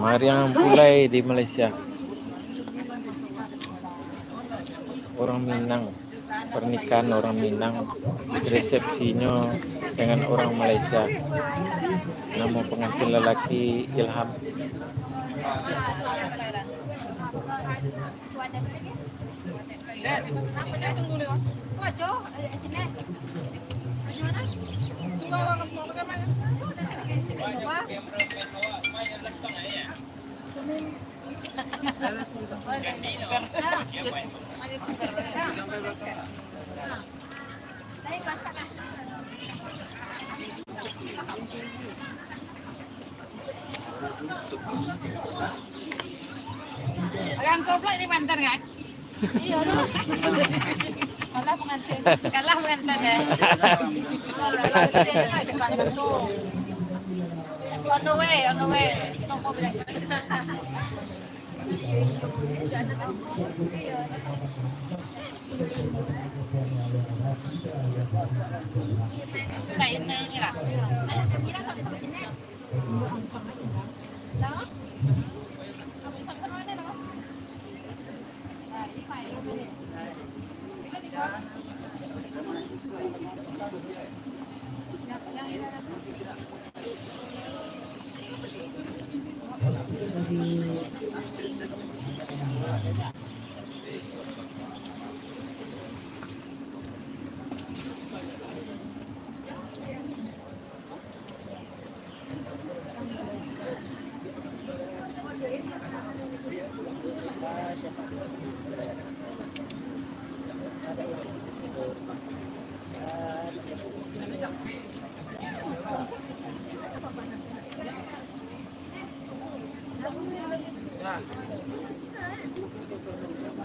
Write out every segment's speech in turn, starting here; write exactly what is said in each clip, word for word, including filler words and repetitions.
Mariang pulai di Malaysia. Orang Minang, pernikahan orang Minang, resepsinyo dengan orang Malaysia. Namo pengantin lelaki Ilham. Orang goblok di Banten, kan? Iyo, tu. Kalah pengantin. Kalah pengantin, ya. On the way, on the way. Tunggu bilang. Kainnya ini lah.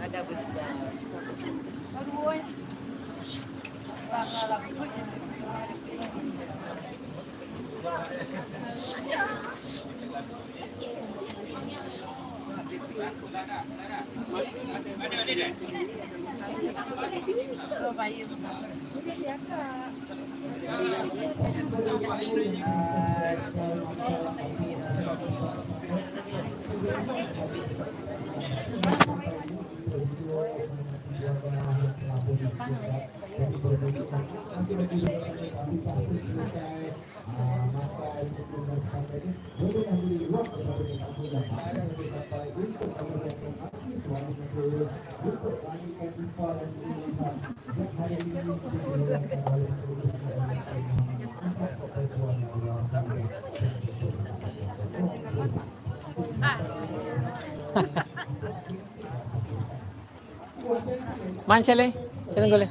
Ada besar. Man, siya lai? Siya tunggu lai.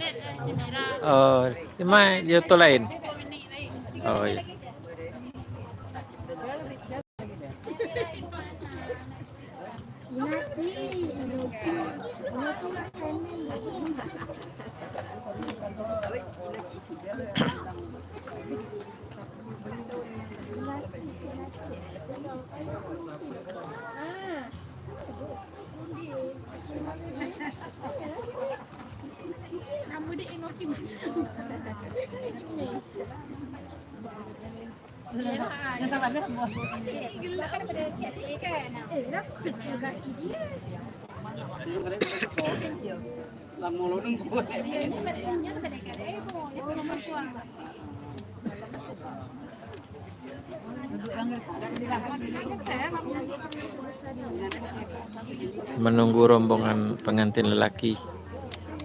Oh, ma, di oto lain. Oh, iyo. Menunggu rombongan pengantin lelaki,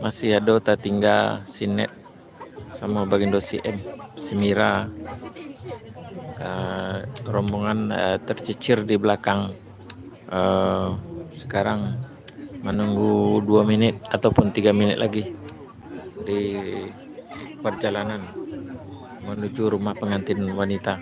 masih ado tatingga si Net samo Bagindo C M, si Mira, eh, rombongan, eh, tercicir di belakang. Eh, sekarang menunggu dua menit ataupun tiga menit lagi di perjalanan menuju rumah pengantin wanita.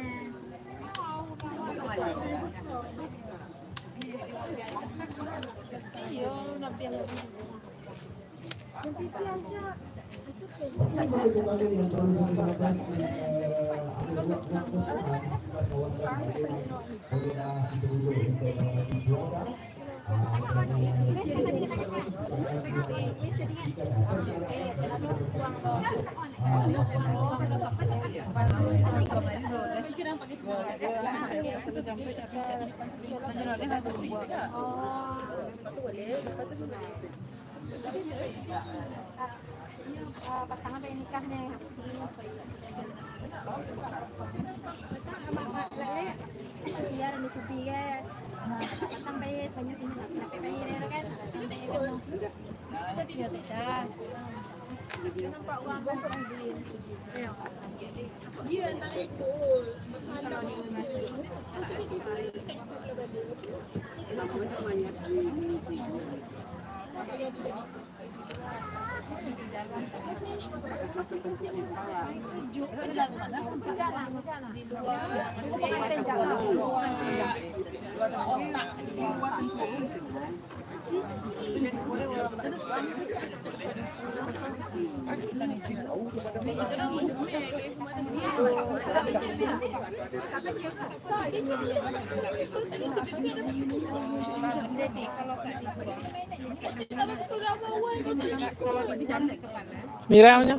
Mira nyo?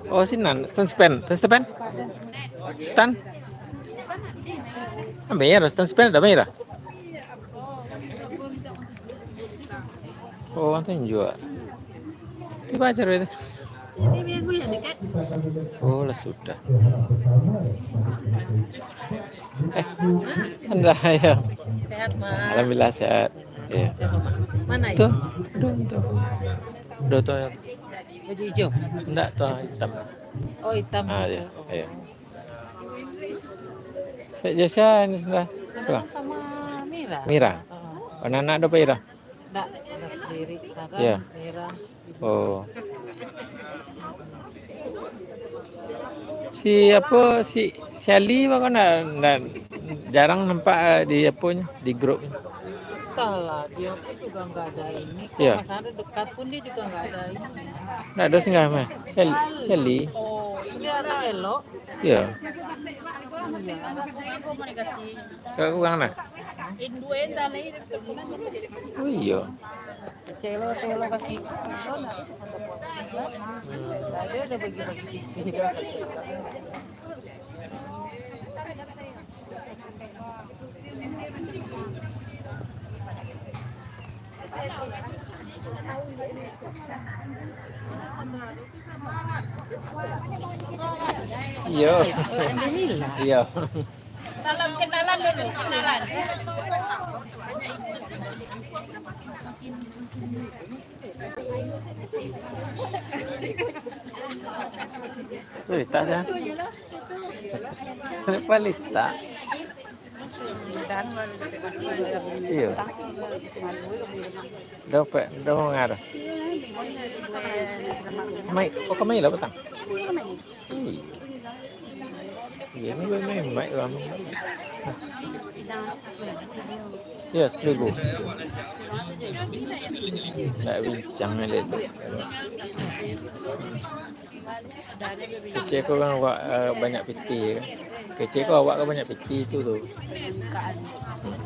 Oh, sinan. Tan sepen. Tan sepen? Stan? Ambil ya, Stan sepen ada, Mira? Oh, orang tunjuk. Tiba acara itu. Ini minggu yang dekat. Oh, lah sudah. Eh, anda ya. Sehat, Mak. Alhamdulillah sehat. Ya. Siapa, Mak? Mana itu? Tuh, tuh, tuh. Udah tuh. Baju hijau? Enggak, tuh hitam. Oh, hitam. Ah, ya. Iya. Saya Joshua ini sudah. Kenal sama Mira? Mira. Oh. Anak-anak ada apa, Ira? Ndak, ada sendiri. Sarah, iya. Mira, ibu. Oh. Si apa, si, si Ali mah kan ndak, ndak, jarang nampak, eh, di apa ni, di grup. Entahlah, dia pun juga nggak ada ini. Iya. Kalau misalnya dekat pun dia juga nggak ada ini. Ndak ada singgah mah. Si Ali, si Ali. Oh, dia anak elok. Iya. Iya. Kau kurang lah. Oh iya. Celo, celo kasih. Ada, ada bagi-bagi. Iyo. Iyo. Salam kenalan dulu, kenalan. Wih, tas ya. Kenapa litak? Iyo. Dah pe, dah mangarah. Mai, kau kemai lah petang. Iyo. Iyo, ni boleh main mic lah. Iyo, seribu. Ndak bincang aja tu. Kecil ko kan awak, eh, banyak piti kan. Kecil ko awak kan banyak piti tu tu. Hmm.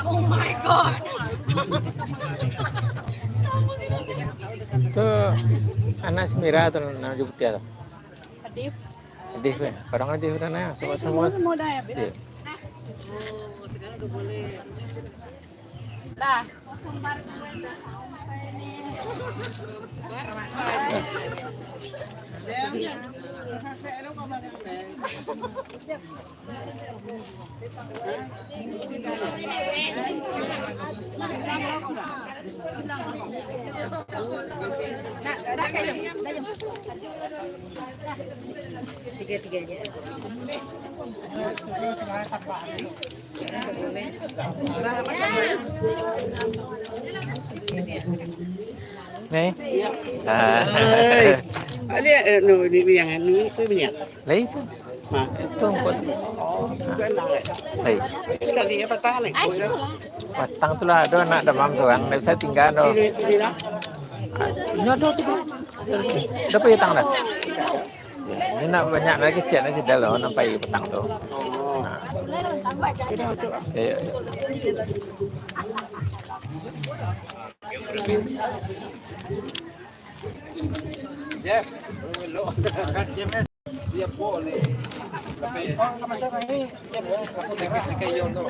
Oh my God. Tu anak si Mira tu, anak Jupiter tu. Adif. Adif, eh. Kadang Adif dah naik, sama-sama. Semua dah ya, Bib? Iya. Oh, sekarang udah boleh. Lah. Tiga-tiganya. Ni? Ah. Hai. Ada, eh, no, ni yang anu tu minyak. Lah itu. Ha. Itu angkot. Oh, itu enak, eh. Hai. Cari apa tangan, eh? Patang tu lah, ado anak damam surang, ndak bisa tingga doh. Sini, sini lah. Ah, inyo ado tu. Ado patang dah. Ini nak banyak lagi, cek nak sidal lo, nampak patang tu. Oh. Nah. Sudah masuk, ah. Ya, ya, ya. Jeff, elok. Dia boleh. Tapi, dekat-dekat Yon tu.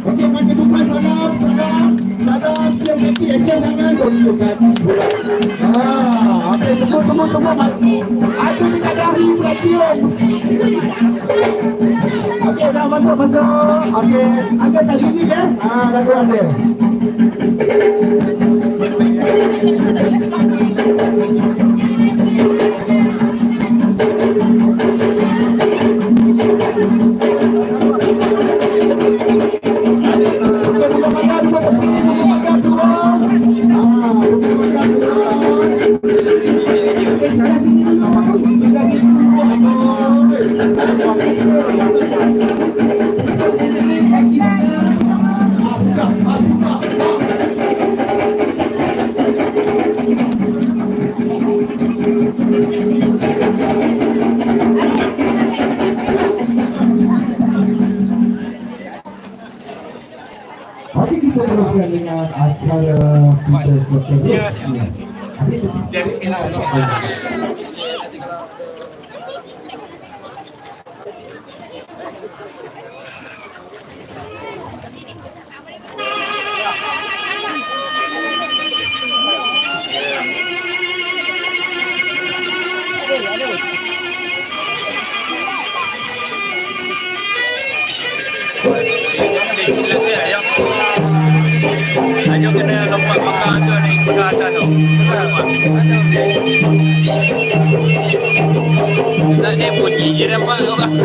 Oke, pakai bukan salam, salam, salam, dia mesti action tangan, kau tunjukkan. Ah, oke, tunggu, tunggu, tunggu, Mat. Ada di kadari, berarti, om. Oke, dah masuk, masuk. Oke, ada kat sini, ya? Ah, lalu ada. Oke, kita teruskan dengan acara kita seterusnya. Oke, kita Ayo kena lompat makan tu, naik kuda atas tu. Tak ada bunyi je nampak orang.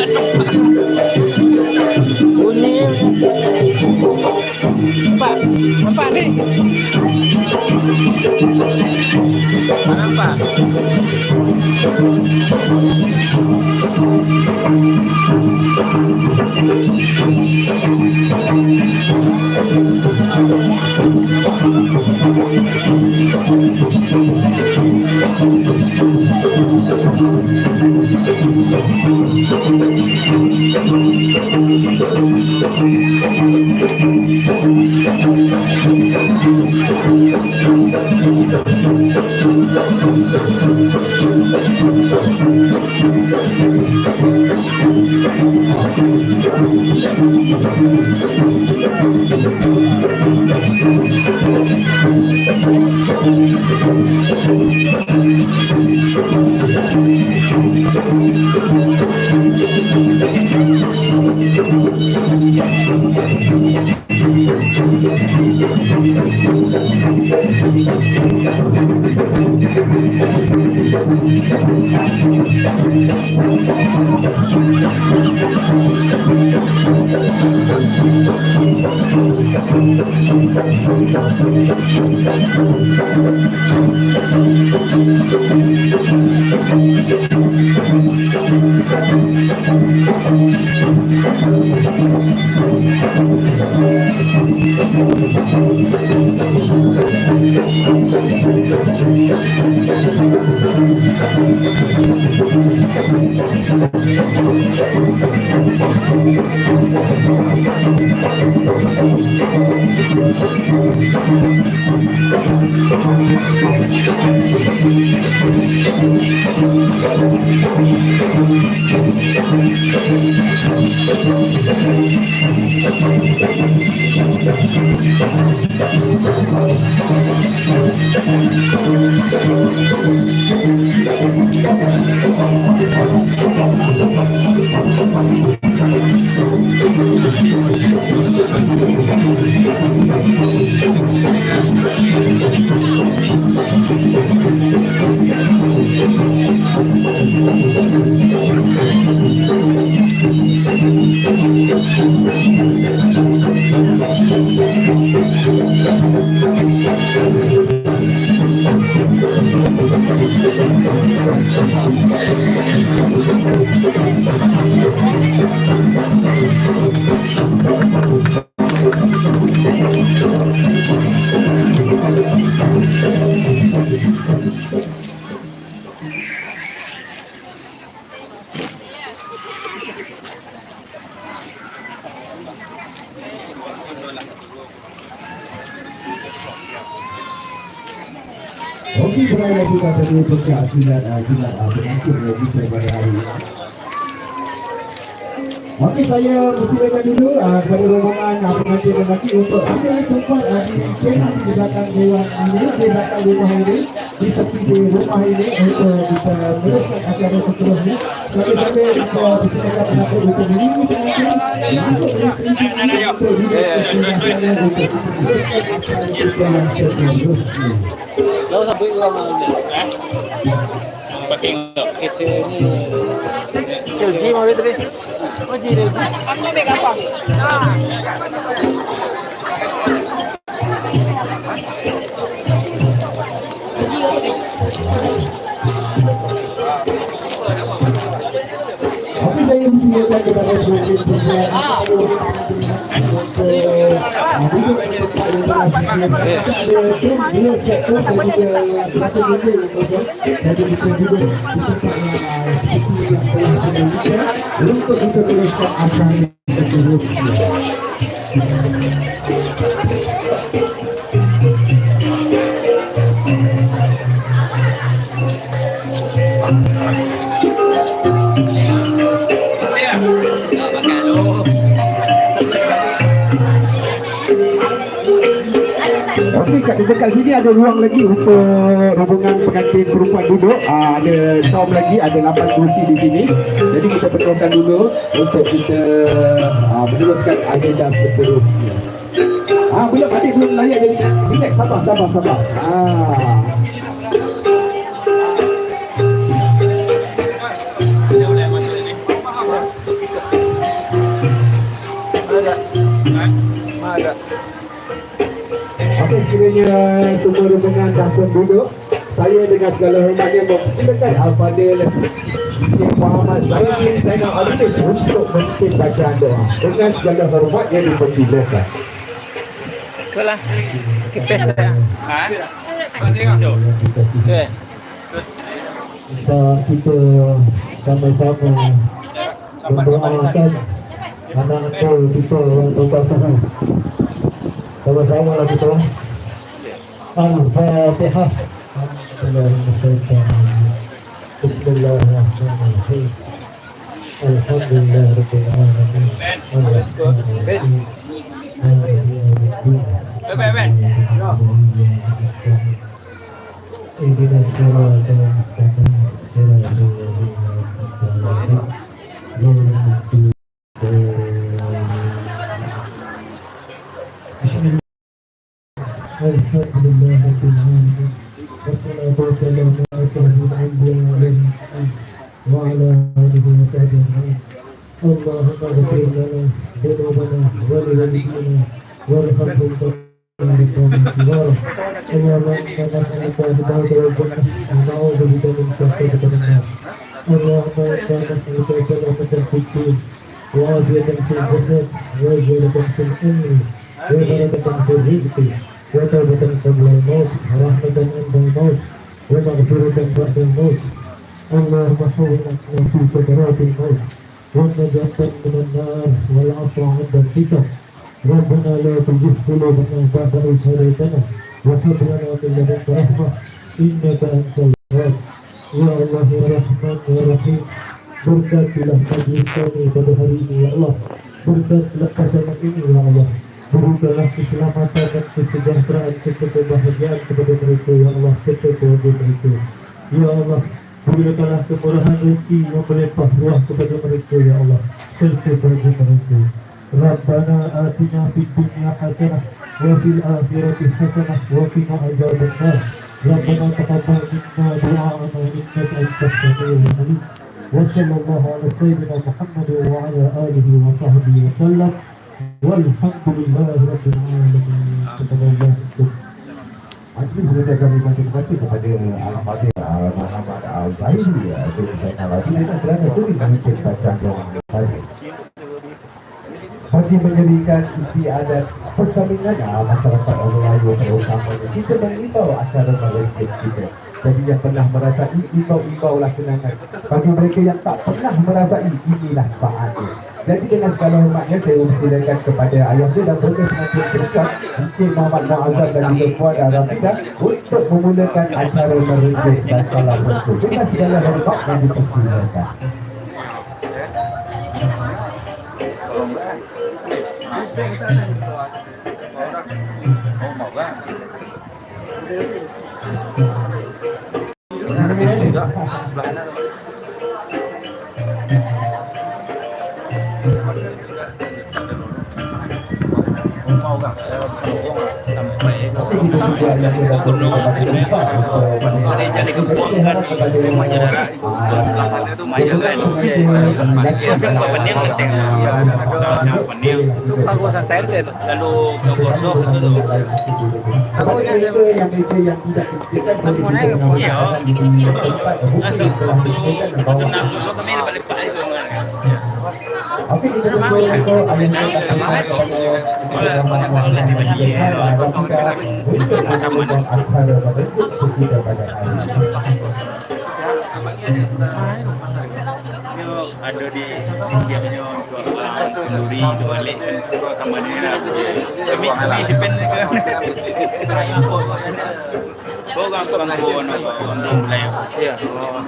Bunyi. Nampak? Nampak ni? Nampak? Oke, berada kita tadi untuk silat, ah, silat, ah, pengantin yang kita pada hari ini. Oke, saya persilakan dulu, ah, kepada rombongan, ah, pengantin lelaki untuk ambil tempat, ah, di, di belakang dewan ini, di belakang rumah ini. Di tepi di rumah ini untuk bisa meneruskan acara seterusnya. Sambil-sambil kita persilakan pengantin untuk menunggu pengantin masuk ke dalam tinggi untuk duduk ke sebelah sana untuk meneruskan acara kita yang seterusnya. Tahu sampai ulang ni. Pakai enggak? Kita ni. L G mau tadi. L G dia. Aku ambil gambar. Tapi saya persilakan kepada pengantin pria untuk duduk di tempat yang telah disediakan. Kita ada drum, drum set tu, dan juga satu benda yang kosong. Jadi kita duduk di tempat yang, ah, seperti yang telah kita minta untuk kita teruskan acara. Oke, kat dekat sini ada ruang lagi untuk rombongan pengantin perempuan duduk. Ah, ada enam lagi, ada lapan kursi di sini. Jadi kita penuhkan dulu untuk kita, ah, meneruskan agenda seterusnya. Ah, belum, adik belum lahir jadi. Relax, sabar, sabar, sabar. Ah. Ada. Ada. Oke, kiranya semua rombongan dah pun duduk. Saya dengan segala hormatnya mempersilakan Al-Fadil Syekh Muhammad Zainuddin Zainal Abidin untuk memimpin bacaan doa. Dengan segala hormatnya dipersilakan. Itulah, tipis saja. Ha? Okey. Kita, kita sama-sama mendoakan anak angku kita yang berkasih. Sama-sama lah kita. Al-Fatihah. Bismillahirrahmanirrahim. Alhamdulillah Rabbil Alamin. Ar-Rahmanir Rahim. Maliki yaumiddin. Ihdinas siratal mustaqim. Siratal ladzina an'amta alaihim. Ghairil maghdubi alaihim waladdallin. Bismillah. Alhamdulillah Rabbil Alamin. Wassalatu wassalamu ala asyrafil anbiya wal mursalin, wa ala alihi wa sahbihi ajma'in. Allahumma ighfir lana dzunubana wa liwalidina warhamhum kama rabbayana shighara. Allahumma inna nas'aluka ridhaka wal jannah, wa na'udzubika min sakhatika wan nar. Allahumma inna nas'aluka salamatan fid din, wa afiyatan fil jasad, wa ziyadatan fil ilmi, wa barakatan fir rizqi, wa taubatan qablal maut, wa rahmatan indal maut, wa maghfiratan ba'dal maut. Allahumma hawwin 'alaina fi sakaratil maut, wa najatan minan nar, wal 'afwa 'indal hisab. Rabbana la tuzigh qulubana ba'da idh hadaytana, wa hab lana min ladunka rahmah, innaka antal wahhab. Ya Allah, ya Rahman, ya Rahim, berkatilah majlis kami pada hari ini, ya Allah. Berkatilah pasangan ini, ya Allah. Berikanlah keselamatan dan kesejahteraan serta kebahagiaan kepada mereka, ya Allah, serta keluarga mereka. Ya Allah, berikanlah kemurahan rezeki yang melimpah ruah kepada mereka, ya Allah, serta keluarga mereka. Rabbana atina fid dunya hasanah wa fil akhirati hasanah wa qina adzabannar. Rabbana taqabbal minna du'aana innaka antas samiul alim. Wa sallallahu ala sayyidina Muhammad wa ala alihi wa sahbihi wa sallam. Walhamdulillahi rabbil alamin. Taqabbalallahu. Majelis mengucapkan terima kasih kepada Al-Fadhil, ah, Muhammad Al-Zaidi, ah, untuk Zainal Abidin yang telah berkenan memimpin bacaan doa. Bagi menjadikan istiadat persalinan, ah, masyarakat Melayu, terutamanya kita mengimbau acara merengkuh kita. Jadi yang pernah merasai, imbau-imbaulah kenangan. Bagi mereka yang tak pernah merasai, inilah saatnya. Jadi dengan segala hormatnya, saya mempersilakan kepada ayahanda dan bonda pengantin terdekat, Encik Muhammad Muazzam dan juga keluarga Rafidah, untuk memulakan acara merengkuh dan salam restu. Dengan segala hormat dan dipersilakan. Lalu nyo gosok itu tu. Aku nyo Iyo. Masuk waktu ketenangan dulu kami balik balik. Oke, kita tunggu itu ayah kita. Kalau pengetahuan dari bagi kosong itu kan untuk acara pada kita pada hari ini. Ado di, di siapnyo, jualan kenduri, jualan lek, tambah ni lah. Kami, kami sipen juga. Orang kampung, orang kampung mulai. Iya. Oh.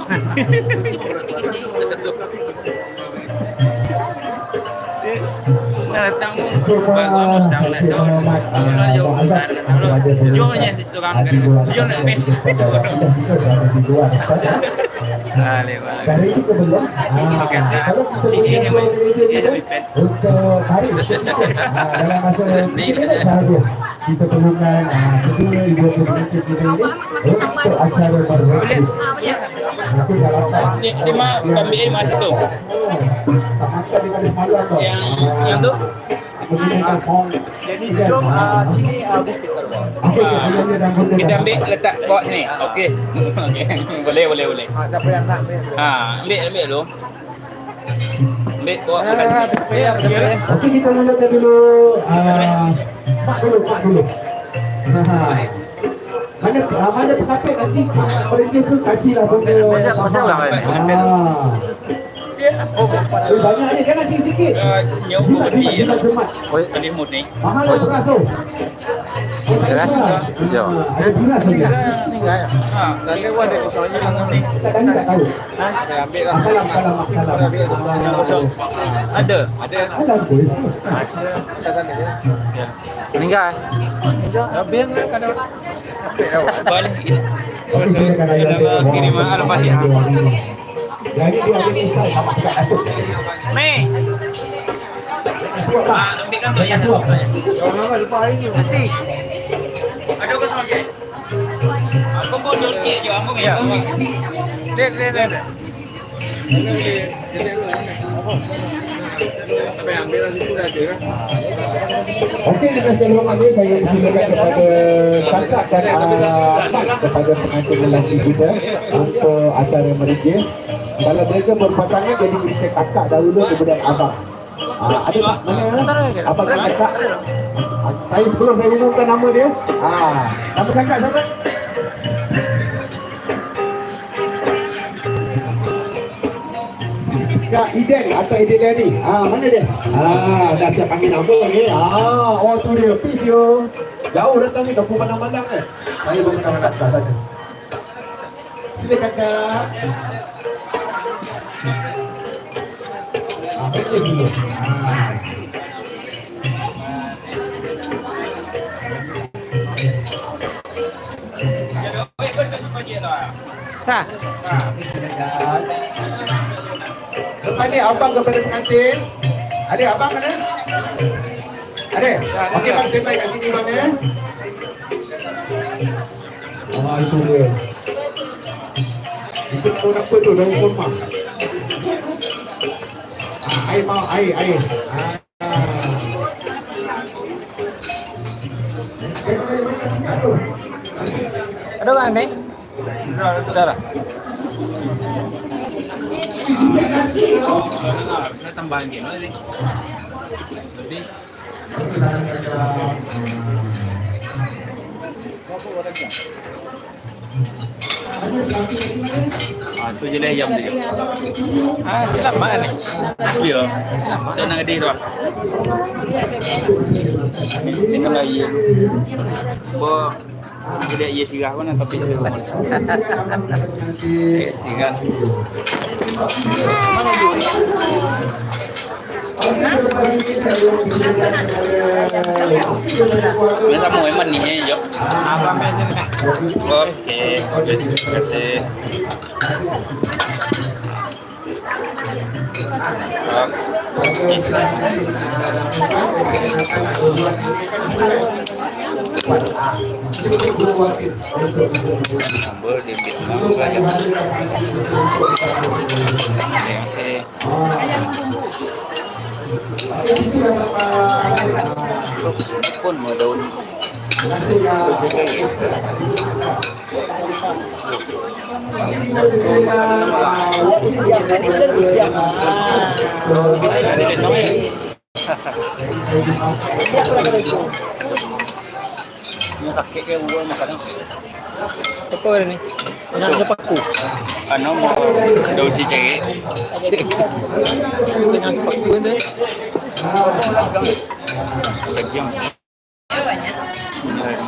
Nah, datang, Bang, Bang Musang nak tahu. Kalau dia bukan, kalau dia hanya seorang kan. Dia nak main. Ah, lewat. Dari itu belum. Ah, oke, oke. Kalau kita sini punya yang main, sini yang main. Untuk hari ini, ah, dalam masa tiga minit sahaja, kita perlukan, ah, kedua ibu pengantin kita ini untuk acara berlanjut. Mungkin dah lapar. Ni, ni mah, ambil air mah situ. Tak makan daripada semalam tu. Yang, yang tu? Jom, ah, sini, ah, bukit keluar. Okey, okey, ayah dia dah ambil. Kita ambil letak bawah sini. Okey. Okey. Boleh, boleh, boleh. Ah, siapa yang nak ambil? Ah, ambil, ambil dulu. Ambil, bawa. Okey, kita mulakan dulu. Ah, Mak dulu, Mak dulu. Mana, ah, mana pengapit nanti, Mak nak berhenti tu, kasihlah benda. Pasal, pasal orang lain. Ah. Dia apa? Banyak ni, kan, sikit-sikit. Eh, nyo berhenti, ya. Oi. Tadi murni. Mahal lah beras tu. Ya? Yo. Ada beras ni. Ha, tadi pun ada kosong ni. Tadi tak tahu. Ha? Saya ambil lah. Salam, salam, salam. Ambil lah. Yang kosong. Ada. Ada. Ada apa? Ada. Ada sana, ya. Ya. Meninggal. Meninggal. Habis kan ada. Balik. Nama kirim Al-Fatihah. Meh. Ah, ambil kan tu, ya. Nasi. Ada kosong, okey. Aku pun jolcik je, aku. Ya. Lihat, lihat, lihat. Okey, dengan seluruh ni saya silakan kepada kakak dan, ah, mak kepada pengantin lelaki kita untuk acara meringkih. Kalau mereka berpasangan, jadi kita kakak dahulu, kemudian abang. Ah, ada tak? Mana? Abang dan kakak. Ah, saya sebelum saya umumkan nama dia. Ah, nama kakak siapa? Kak Iden atau Iden Leoni? Ah, mana dia? Ah, dah siap panggil nama ni. Ah, oh, tu dia. Peace, yo. Jauh datang ni, kampung Padang Malang, eh. Saya baru tahu kat atas saja. Sila, kakak. Ah, baik dulu. Ah. Sa. Lepas ni, abang kepada pengantin. Adik, abang mana? Adik, okey, bang, standby kat sini, bang, eh. Ah, itu dia. Itu daun apa tu? Daun kurma. Ah, air, bang, air, air. Ah. Ada orang ni? Salah. Saya tambahan gini. Jadi, ah, tu je lah ayam tu je. Ah, selamat ni. Ya. Selamat. Tak nak gede tu ah. Ini, ini kan air. Bo, jadi air sirah pun tapi tu. Air sirah. Mana tu? Biasa mau emang ni je. Apa biasa ni? Oke, oke, terima kasih. Oke. Sambal di Vietnam banyak. Terima kasih. Pun mau daun. Ini sakit kayak gua makan. Apa ni? Banyak je paku. Anu, mau daun siceri. Banyak je paku ni. Kejam. Bismillah.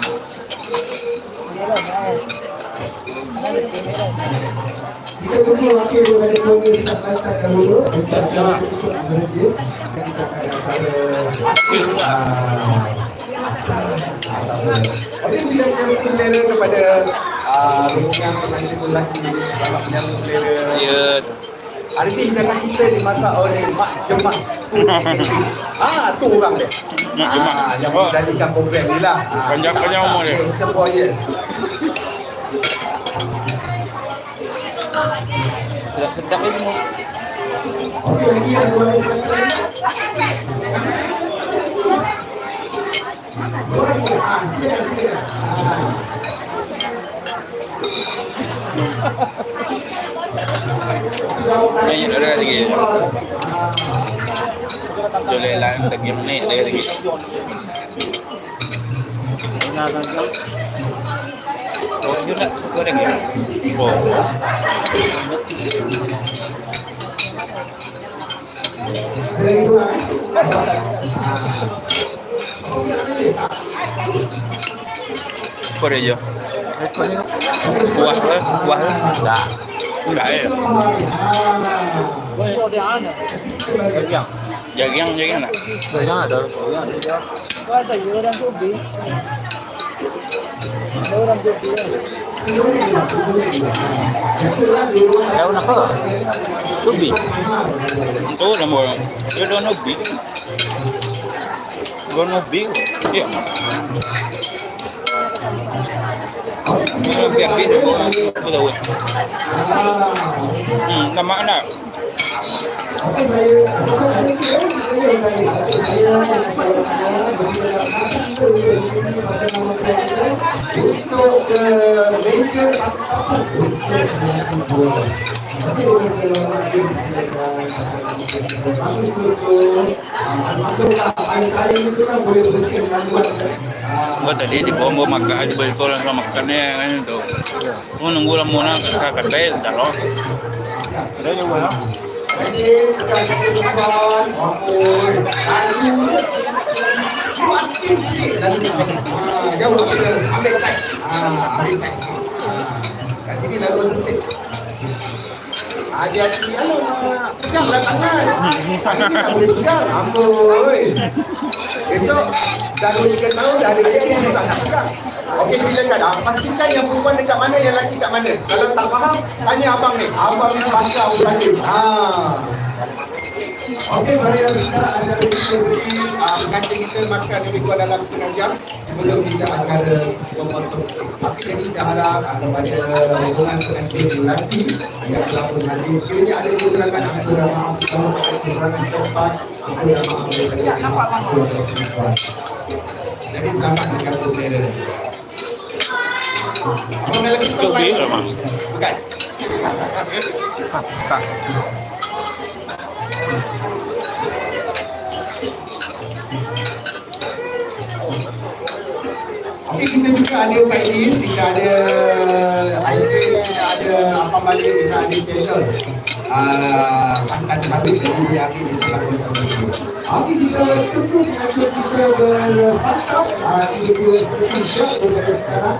Kita tunggu wakil daripada polis datang dahulu. Kita akan berhenti. Dan kita akan, ah, Okey, sila menyambut selera kepada, ah, rombongan pengantin lelaki. Selamat menyambut selera. Ya. Hari ni hidangan kita dimasak oleh Mak Jemak. Ah, tu orang dia. Mak Jemak. Ah, yang mengendalikan program ni lah. Ah, panjang-panjang umur dia. Dia semua je. Sedap-sedap ni semua. Naik darah tinggi. Jolai lain lagi, naik darah tinggi. Oh, you nak, kau ada lagi? Oh. Apa dia jo? Kuah ke? Kuah ke? Dah. Enggak, eh. Jagiang, jagiang nak? Jagiang ada. Daun apa? Cubi. Itu nama orang. Dia daun ubi. Daun ubi. Iya. Ini lebih habis. Aku tahu. Hmm, nama anak. Gua tadi di Bombo makan, di balik kolam sama makan ya, kan, tu. Gua nunggu lamo nak ka kadai, entah lo. Ada yang mana? Jauh kita ambil saiz. Ah, ambil saiz. Kat sini lalu sempit. Hati-hati, alamak. Peganglah tangan. Ini tak boleh pegang. Amboi. Besok, dah dua tiga tahun, dah ada baby, susah nak pegang. Okey, silakan. Ah, pastikan yang perempuan dekat mana, yang lelaki kat mana. Kalau tak faham, tanya abang ni. Abang ni pakar urusan ni. Ha. Okey, marilah kita acara ini, ah, pengantin kita makan lebih kurang dalam setengah jam. Sebelum kita akan memotong. Tapi jadi saya harap, ah, kepada rombongan pengantin lelaki yang telah pun hadir, kiranya ada kekurangan, ampun maaf, kalau ada kekurangan tempat, ampun maaf daripada kita. Jadi selamat menyambut bendera. Abang dah lagi stop live? Bukan. Okey, kita juga ada side dish, kita ada ice cream, kita ada apa balik, kita ada cendol. Ah, santan habis, jadi dia ambil di sebelah. Okey, kita tunggu pengantin kita bersantap. Ah, ini dia seperti siap daripada sekarang.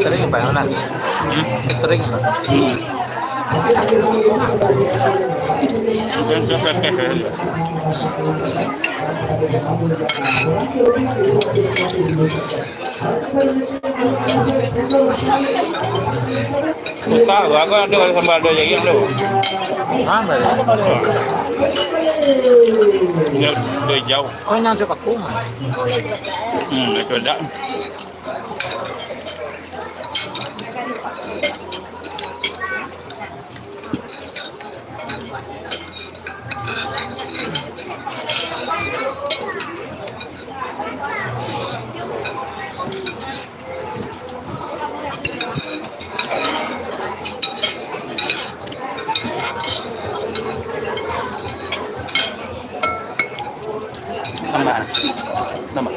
Kering apa yang mana? Hmm? Kering apa? Hmm. Suka, aku ada sambal ada jaring tu. Mana? Dia, dia jauh. Oh, yang cepat aku. Hmm, itu dah. Tambah. Tambah.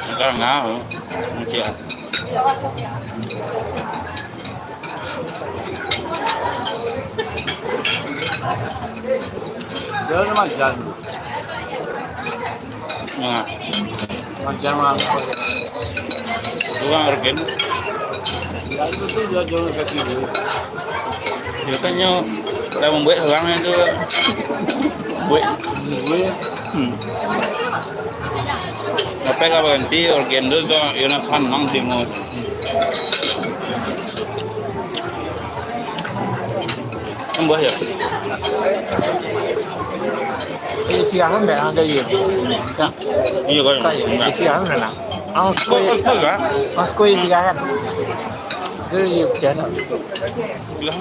Sekarang ah, okey. Dia ni majan. Nah. Majan mah. Kurang regen. Ya, itu tu dia jual kaki dia. Dia kan nyo lah mambuek surang tu. Buek. Buek. Hmm. Sampai lah baranti, organ tu, tu, yo nak sanang timu. Tambah yo. Isi ahan dah ada yo. Ya. Iyo, kan. Isi ahan dah nak. Ang Kok, koi, kok, kok, kan? Ang koi isi ahan. Tu yo jangan. Lah.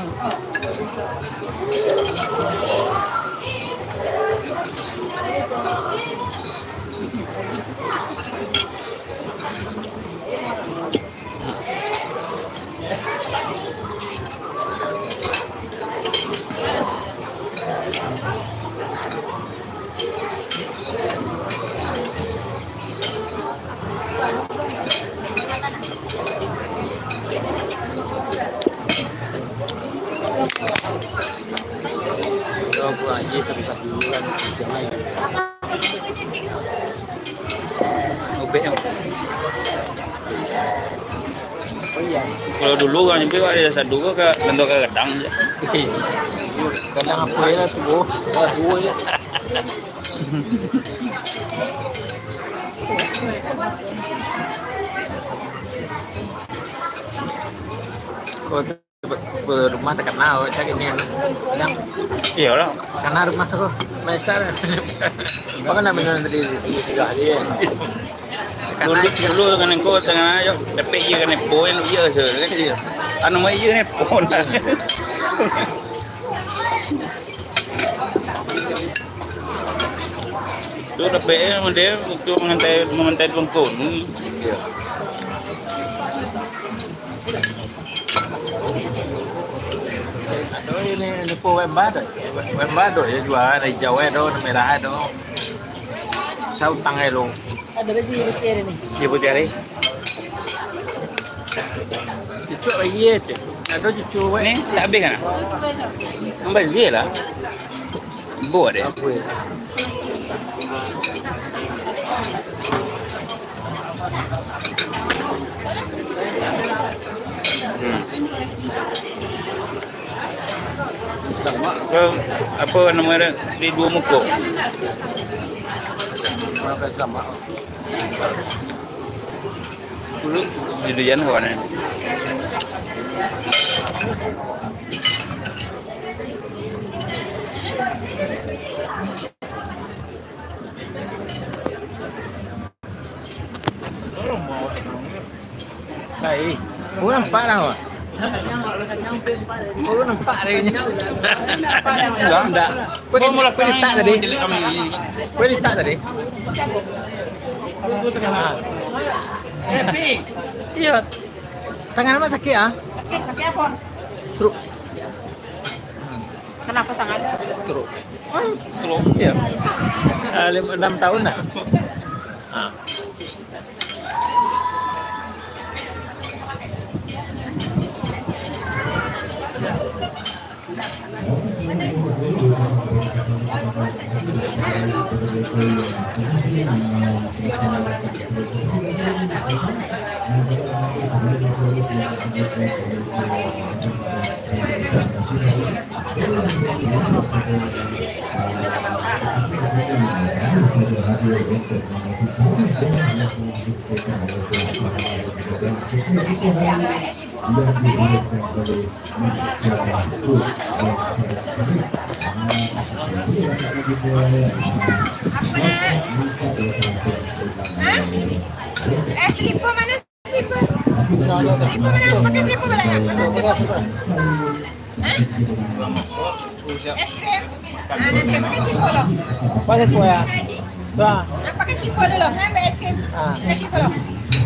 Kalau kurang aja satu-satu kan, jangan. Ubek. Oh, iya. Kalau dulu urang nyampe, wak, ado sadu ko ka, bentuk ka gadang je. Gadang apo je lah, tuo. Tuo je. Kalau Rumah takana, cari ni, kadang. Iyolah. Takana rumah tu, besar. Bagaimana benar tadi? Sudah je. Dulu, dulu kan engkau tengah ayo, tapi iya kan poin iya se. Iya. Anu mah iya ni poin. Tu tapi eh, dia waktu mengantai, mengantai bengkon. Iya. Ado ini, ini po wemba tu. Wemba tu, ya, jual, ijau eh tu, merah eh tu. Sautang eh lu. Ada besi putih hari ni. Dia putih hari. Cucuk lagi eh tu. Ada cucuk eh. Ni tak habis kan? Membazir lah. Buat eh. Apa ya? Hmm. Ke, apa nama dia, di dua muka. Dulu di Duyan kawan eh. Baik. Oh, nampak lah, wak. Oh, nampak lah ini. Enggak, enggak. Kau boleh letak tadi. Kau letak tadi. Iya. Tangan apa sakit, ah? Sakit, sakit apa? Stroke. Kenapa tangan? Stroke. Stroke? Iya. Ah, lim-, enam tahun lah. Ah. Apa, Nak? Hah? Eh, slipper mana? Slipper. Slipper mana? Pakai slipper bala, ya? Pakai slipper. Hah? Es krim. Ah, nanti pakai slipper lo. Pakai slipper, ya? Nah, pakai slipper dulu. Nah, ambil es krim. Ah. Pakai slipper lo.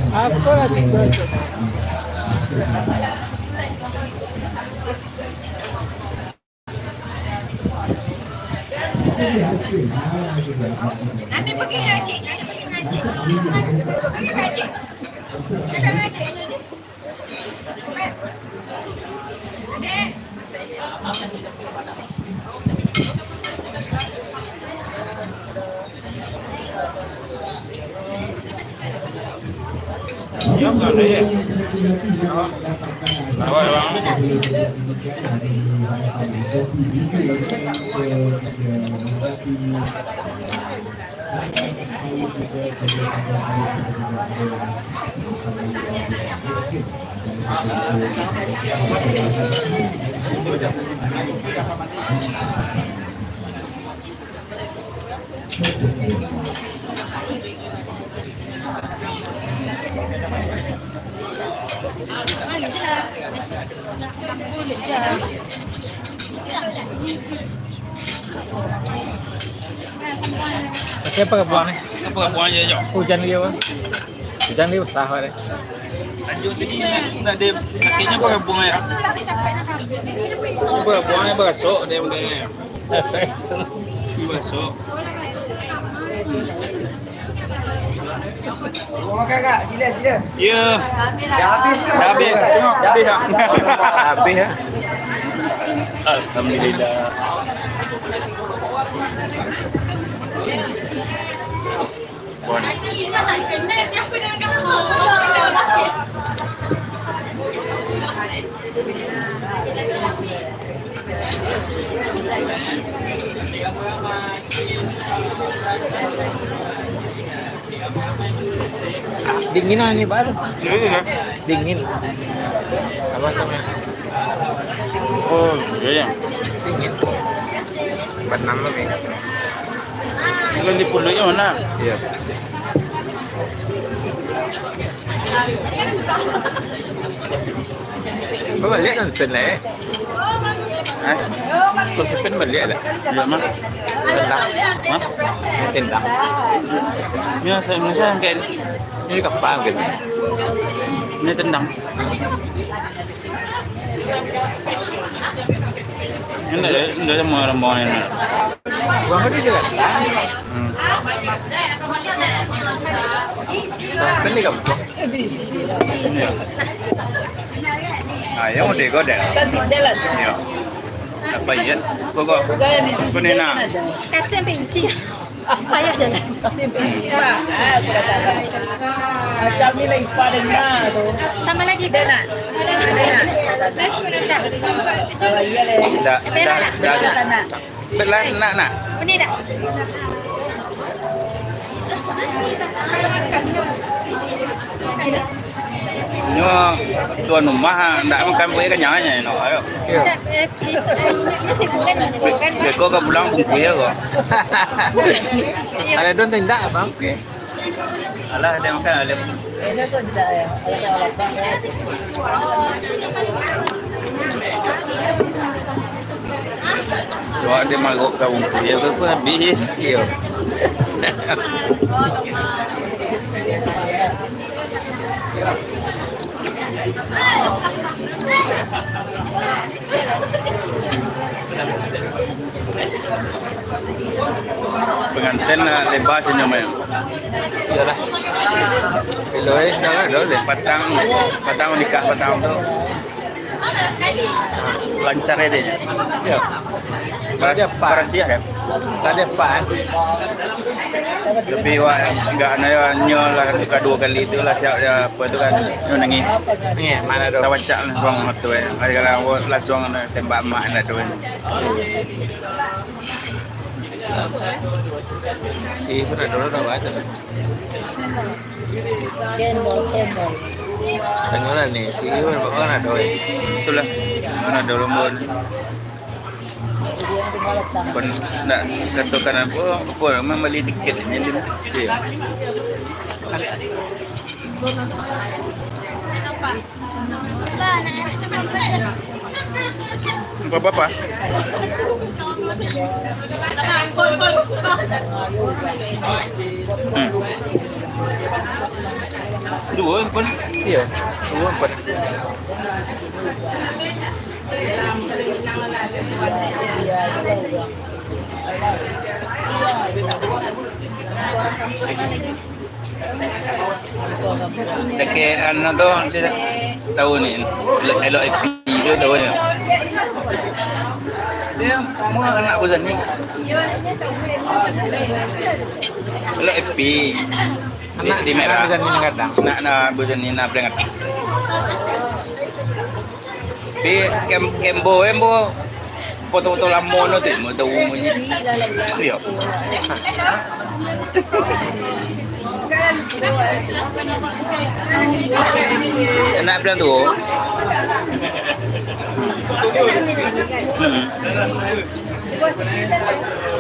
Apa lah slipper tu? Nanti pakai, ya, Cik. Nanti pakai. Pakai apa buang ni? Apa buang je, Jok? Hujan dia, Bang. Hujan dia besar, Bang. Lanjut tadi, nak, nak dia, akhirnya apa buang ya? Apa buang ya, berasuk dia, dia. Berasuk. Makan, Kak. Sila, sila. Ya. Dah habis tu. Dah habis. Tengok. Dah habis, Kak. Habis, ya. Alhamdulillah. Buang. Dingin lah ni, Pak. Dingin, ya? Dingin. Sama-sama. Oh, iya, ya. Dingin. Empat enam lebih. Bukan di pundaknya mana? Iya. Kau baliak kan pen lah, eh? Hah? Kau sepen baliak dah? Iya, mah. Tendang. Hah? Ini tendang. Ya, saya masa angkat. Ini kapal kan? Ini tendang. Ini ndak, ndak ada mau orang bawa ini. Buang apa dia je kan? Hmm. Sampai ni gampang. Iya. Ah, yang udah kau dah. Kasih jalan. Iya. Apa iya? Kau, kau. Kau ni nak? Kasih sampai inci. Payah jalan. Kasih sampai inci, Pak. Ah, aku kata, macam ni lah ipa dengar tu. Tambah lagi, Dek. Nak. Nak. Dah. Dah, dah, dah. Dah, dah. Nak. Nak, nak. Ini dah. Nyo tuan rumah, ndak makan buah kanyang aja, no. Ayo. Iya. Ndak, eh, please. Eh, ini, ini sih bukan, bukan. Beko ka pulang bungkui ya, kok. Iya. Ada don tindak apa? Oke. Alah, ada makan, ada. Wah, dia marok ka bungkui ya, tu pun habis. Iya. Pengantin lah lebar senyum, eh. Iyalah. Elok, eh, sudah lah, dah boleh. Patang, patang nikah patang tu. Lancar ya dia. Iya. Bar-, tak ada apa. Barasiah, kan? Tak ada apa, eh. Tapi wak, enggak, nyo lah, duo kali tu lah, siap, ya, apa tu kan, nyo nangih. Iya, mana tu? Tawacak lah, buang mata, eh. Kadang-kadang langsung tembak mak, nak tu, eh. Si pun ada orang baca. Cendol, cendol. Tengoklah ni, si Iwan bapak kan ada, eh. Itulah, mana ada lomba ni. Jadi yang tinggal datang. Pun nak katakan apa, apa, memang beli tiket je ni. Iya. Apa-apa? Hmm. Dua pun. Iya, dua pun. Dakek anu tu, dia tahu ni, elok, elok F P tu tahu ni. Dia semua anak budak ni. Elok F P. Di, anak, di anak merah. Budak ni nak datang. Nak, nak budak ni nak berangkat. Tapi kem-, kembo, kembo. Foto-foto lamo no tu, foto umunyo. Iyo. Anak bilang tu. Hmm.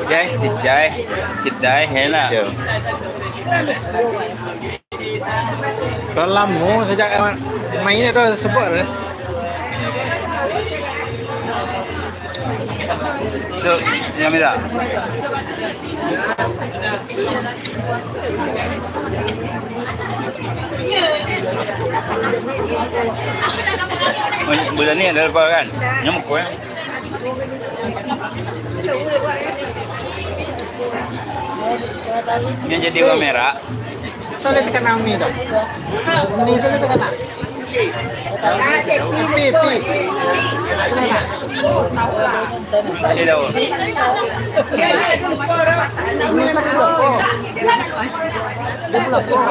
Jai, Jai, Jai, enak. Iyo. Lah lamo sajak main tu sebut tu. Tu, yang merah. Oh, budak ni ado lepas kan? Nyamuk ko, eh? Yang jadi warna merah. Tu lah takana umi tu. Umi tu lah takana. Pi, pi. Takana. Jadi tahu. Umi tu lah. Dia pulang. Tahu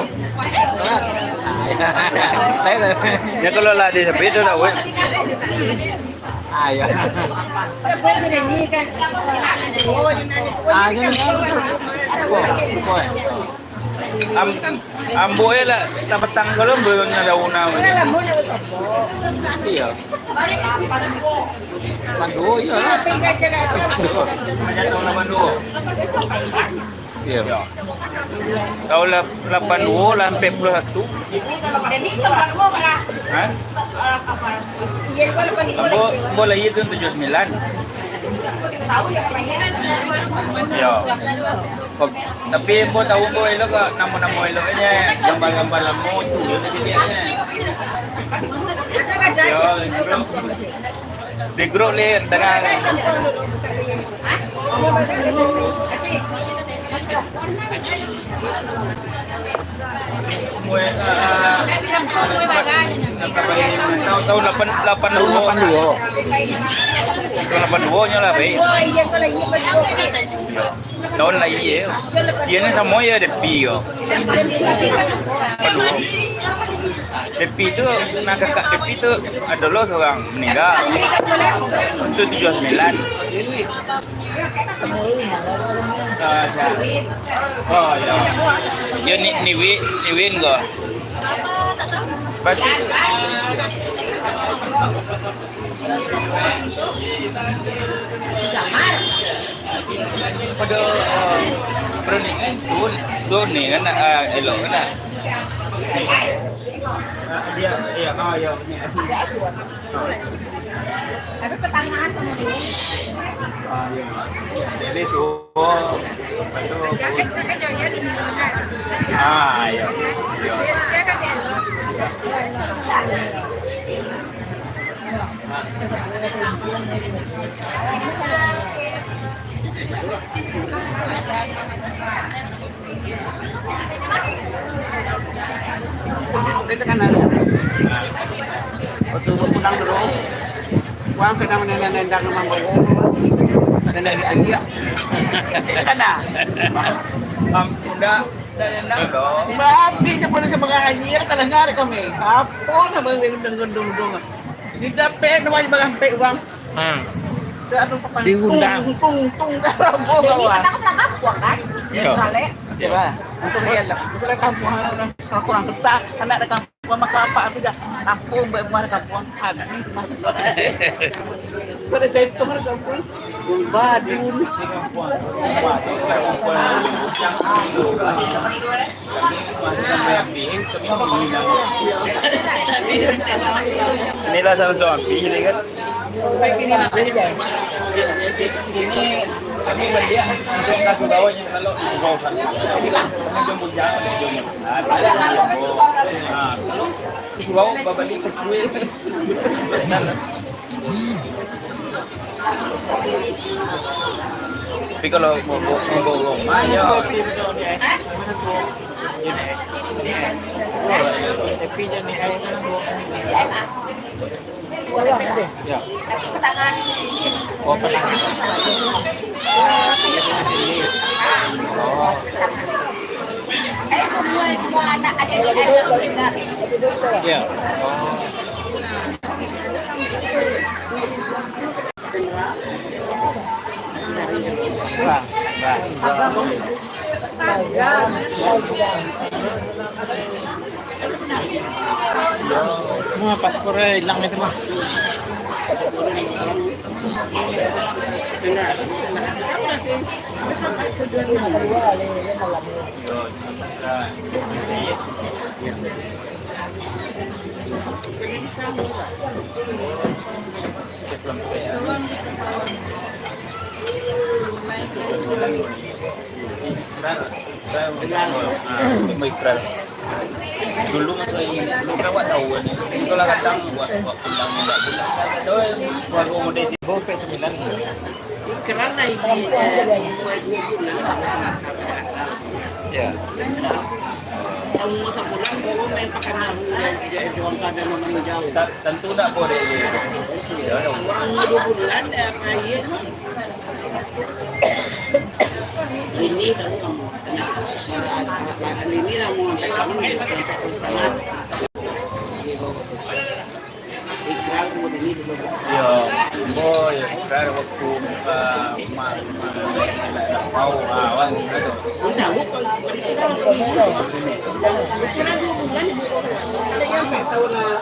tak? Ya, kalau lah dia sampai tu tahu, eh. Ah, ya. Ah, ya. Am-, ambo ya lah, lah patang kalau belum ada una. Iya. Pandu, iya lah. Iya. Tahun lap-, lapan duo lah, ampek puluah satu. Jadi, itu lapan duo, Pak, lah. Hah? Ambo, ambo lahir tu tujuah sembilan. Yo. Kok, tapi ambo tahu ambo elok kok, namo-namo eloknyo, gambar-gambar lamo tu, yo, jadi dia. Yo, bro. Di grup ni tengah. Tahun, tahun lapan, lapan duo. Lapan duo. Tahun lapan duo nyo lah, baik. Tahun lahir, eh. Iyo, samo yo Depi ko. Aduh. Depi tu, nah, kakak Depi tu ado lo surang maningga. Itu tujuah sembilan. Ah, ya. Oh, ya. Yo, ni, ni Wi-, ni Win ko. Berarti Pada, ah, Brownies ni, Brownies kan, ah, elok kan? Ah, dia, iya, ah, iya, ni. Ah. Tapi pertanyaan sama dia. Ah, iya. Jadi tu, ah, iya. Iya. Dia tekan anu. Waktu pulang dulu, pulang kena menendang-nendang rumah bawa. Kena agiak-agiak. Dia tekan dah. Am, udah. Babi je pun sebagai haji, ya, tak dengar kami. Apa nak bagi gendong-gendong-gendong? Di dapur, namanya barang pek uang. Hmm. Dah tu petang. Diundang. Tung, tung, tung, dah rabo. Jadi, bawah. Petang pulang kampung, kan? Iya. Balik. Iya. Wah, untung dia lah. Pulang kampung, orang kurang besar, anak datang. Rumah makan apa tu dah? Kampung, buat rumah kampung. Ada ni rumah. Pada jatuh kampung. Badun. Inilah salah satu api ini kan. Ini kami baliak untuk kaku bawah yang kalau di bawah sana. Ini kan pengunjung bujang, pengunjung. Nah, kalau surau babalik ke kue. Tapi kalau mau, mau, mau, mau, ayo. Tapi jadi air kan. Ya. Oh, petang. Oh. Ya. Oh. Bang, bang. Wah, paspornya hilang itu mah. Ikrar. Dulu masih, dulu kan awak tahu kan. Itulah kadang buat, buat pulang, buat pulang. Tahu, buat model tiga sampai sembilan. Ikrar lah ini, eh, buat dua bulan. Ya. Kamu sabulan, baru main pakai malu, ya. Jadi, orang kadang orang jauh. Ta-, tentu tak boleh. Ya, ada. Orang dua bulan, eh, apa, iya, ini tahu kamu. Ini lah mau sampai kamu, ya, sampai ke sana. Ikrar mau ini dulu. Yo, boy, ikrar waktu, eh, ma-, ma-, mau, ah, awal gitu. Tahu kok, ikrar dua bulan. Ada yang tak tahu lah.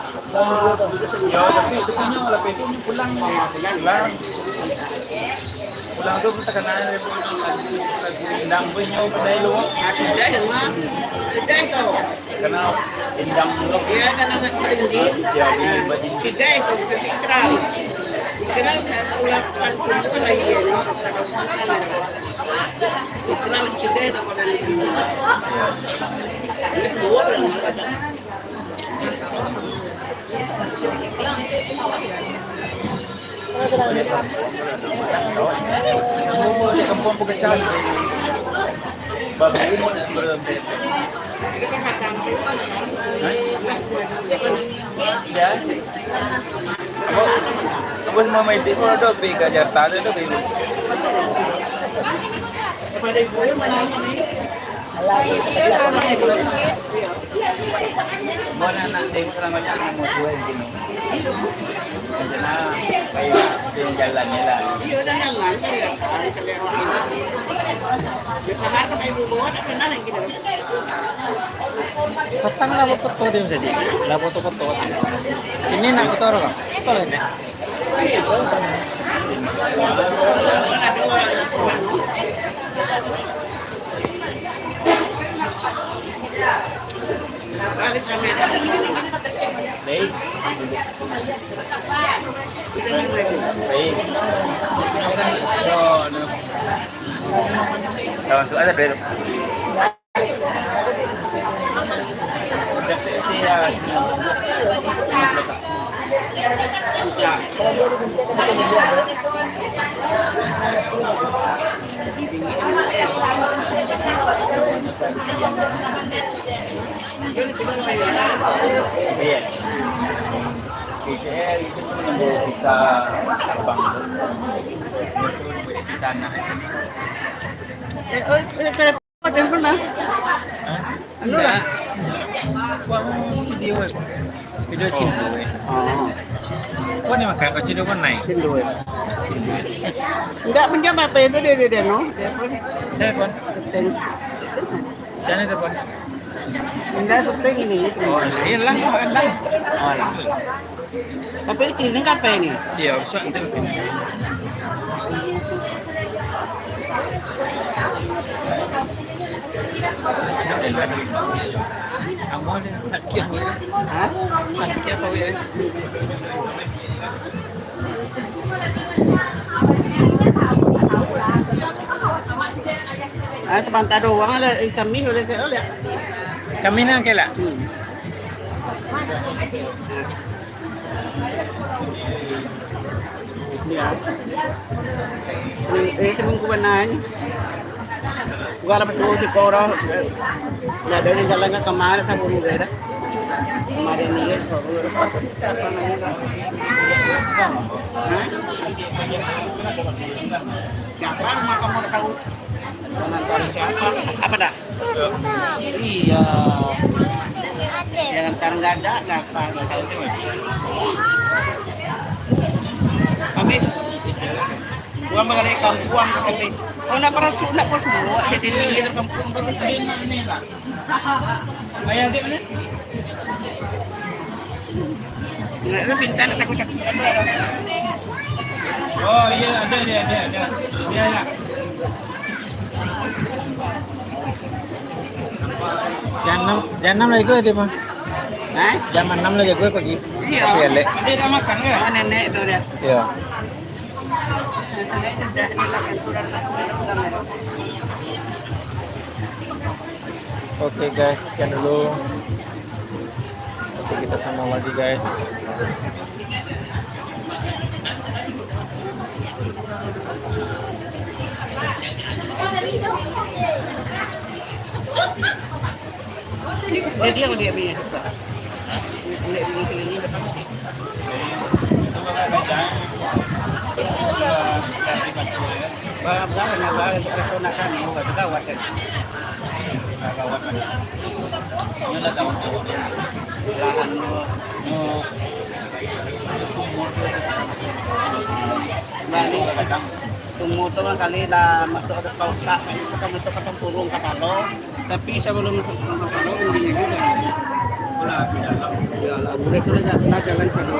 Yo, tapi sebenarnya lah, itu pulang, pulang. Pulang tu takana lagu, lagu Indang pun nyo pandai lu. Ah, sudah ya, Mak. Sudah itu. Takana Indang tu. Ya, kan agak merinding. Ya, di baju. Sudah itu, bukan Ikrar. Ikrar nak tahu lapan puluh lagi ya, Mak. Ikrar sudah itu kalau di sini. Ya. Ini dua orang. Apa semua main tengok ada big aja tak ada tu. Mana nak tengok orang banyak nak mau jual gini. Macam mana? Baik, jalan ni lah. Iya, dah jalan, dah jalan. Dia faham sama ibu bawa, tak pernah lagi dah. Patang lah foto dia jadi. Lah foto-foto. Ini nak foto apa? Foto lah ini. Baik. Baik. Yo, no. Dah masuk aja, Bel. Iya. P C R itu pun nunggu visa terbang. Visa nak. Eh, oh, eh, telepon, telepon lah. Hah? Anu lah. Buat video, eh. Video cindua, eh. Oh. Kau ni makan, kau cindua kau naik. Cindua, eh. Enggak, pinjam apa itu dia, dia, dia, no? Dia apa ni? Telepon. Telepon. Siapa ni telepon? Indah syuting ini, gitu. Oh, iya lah, kau kan lah. Oh, lah. Tapi di klinik apa ini? Iya, usah nanti. Kamu ada sakit apa? Hah? Sakit apa, ya? Ah, sabanta doang lah, eh, kami boleh ke, boleh. Kami nang ke lah. Hmm. Ya. Eh, eh, seminggu bana ni. Gua lah betul si korang. Nggak ada yang jalan ke kemana, tak buru beda. Kemarin ni kan, kalau lu dapat, apa namanya, dah. Hah? Siapa rumah kamu, udah tahu? Orang tahu siapa? Apa dah? Iya. Yang ntar nggak ada, nggak apa, nggak tahu tu. Habis. Urang bagaliak kampuang ka kami. Oh, nak paracun, nak pun semua, jadi tinggi tu kampuang tu. Ayah adik mana? Nak lu pintar, nak takut, takut. Oh, iya, ada, ada, ada, ada. Iya, iya. Jam enam, jam enam lagi gue tadi mah. Hah? Jam enam lagi gue pagi. Iya. Tapi elek. Dia dah makan ke? Oh, nenek tu dia. Iya. Oke guys, sekian dulu. Nanti kita sambung lagi guys. Jadi yang dia punya suka. Dia punya keliling datang. Barang-barang yang barang untuk restoran kan, oh, itu gawat kan. Gawat kan. Ini lah gawat, gawat. Lahan, oh, balik. Sumur tu kan kali dah masuk ke otak, kan, kita masuk ke tempurung kapalo. Tapi sebelum masuk ke tempurung kapalo, tinggi juga. Iyalah, boleh tu lah, lah jalan satu.